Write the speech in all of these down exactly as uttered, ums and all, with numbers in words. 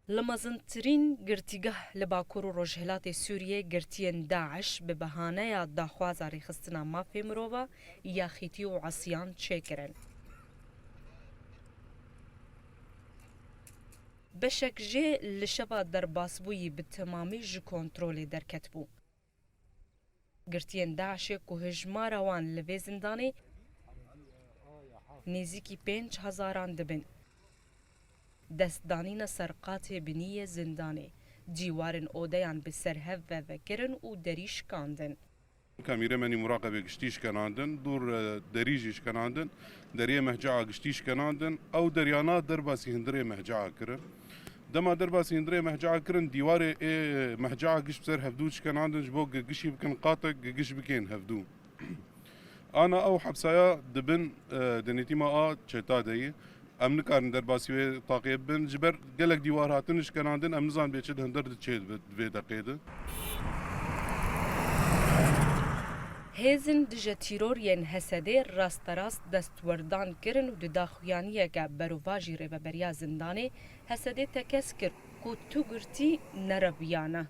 Li mezintirîn girtîgeh li Bakur û Rojhilatê Sûriyê girtiyên DAIŞ bi behaneya daxwaza rêxistina mafê mirova, yaxîtî û esiyan çêkirin. Beşek jê li şeva derbasbûyî bi temamî ji kontrolê derketibû. Girtiyên DAIŞê ku hijmara wan li vê zindanê nêzîkî pênc hezaran dibin, dest danîne ser qatê binî yê zindanê, dîwarên odeyan bi ser hev ve vekirin û derî şikandin. Kamîrê me nî muraqebê giştî şikenandin, dûr, e, derî jî şikenandin, deriyê mehcaa giştî şikenandin, ew deryana derbasî hundirê mehcaa kirin. Dema derbasî hundirê mehcaa kirin, dîwarê ê mehcaa giş bi ser hevdû şikenandin, ji bo girgişî bikin qatek, girgiş bikên hevdû. Ana ew hepsaya dibin, e, denetîma a çeta de ye. Em nikarin derbasî wê taqê bibin. Ji ber gelek dîwar hatin şikenandin, em nizanin bê çi di hundir diçê di vê deqê de. Hêzên dije tîror yên Hesedê rasterast destwerdan kirin û di daxuyaniyeke berovajî Rêveberiya Zindanê Hesedê tekez kir ku tu girtî nereviyane.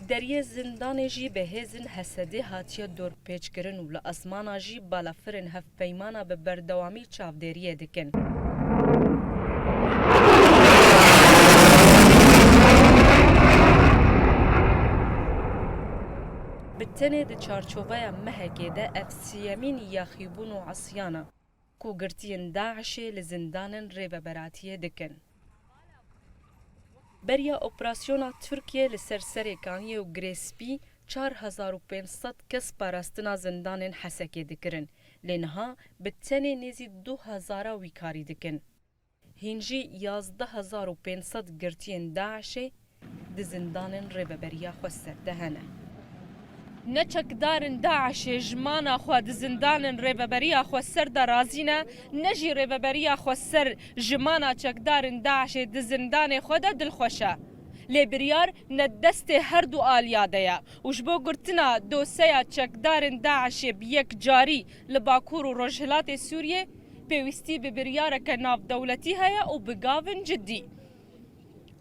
Deriyê zindanê jî bi hêzên Hesedê hatiye dorpêçkirin û li esmana jî balafirên hevpeymana bi berdewamî çavdêriyê dikin. Bi tenê di çarçoveya mehekê de ev siyemîn yaxîbûn û esyan e ku girtiyên DAIŞê li zindanên Rêveberatiyê dikin. Beriya operasyona Tirkiye li ser Serê Kaniyê û Girê Spî çar hezar û pênc sed kes parastina zindanên Hesekê dikirin, lê niha bi tenê nêzî du hezara wî karî dikin. Hîn jî yazdeh hezar û pênc sed girtiyên DAIŞê di zindanên Rêveberiya Xweser de hene. Ne çekdarên DAIŞê ji mana xwe di zindanên Rêveberiya Xweser de razî ne, ne jî Rêveberiya Xweser ji mana çekdarên DAIŞê di zindanê xwe de dilxweş e. Lê biryar ne destê her du aliya de ye û ji bo girtina doseya çekdarên DAIŞê bi yek carî li Bakur û Rojhilatê Sûriyê pêwîstî bi biryareke navdewletî heye û bi gavên cidî.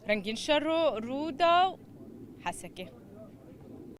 Rengîn Şero, Rûdaw, Hesekê.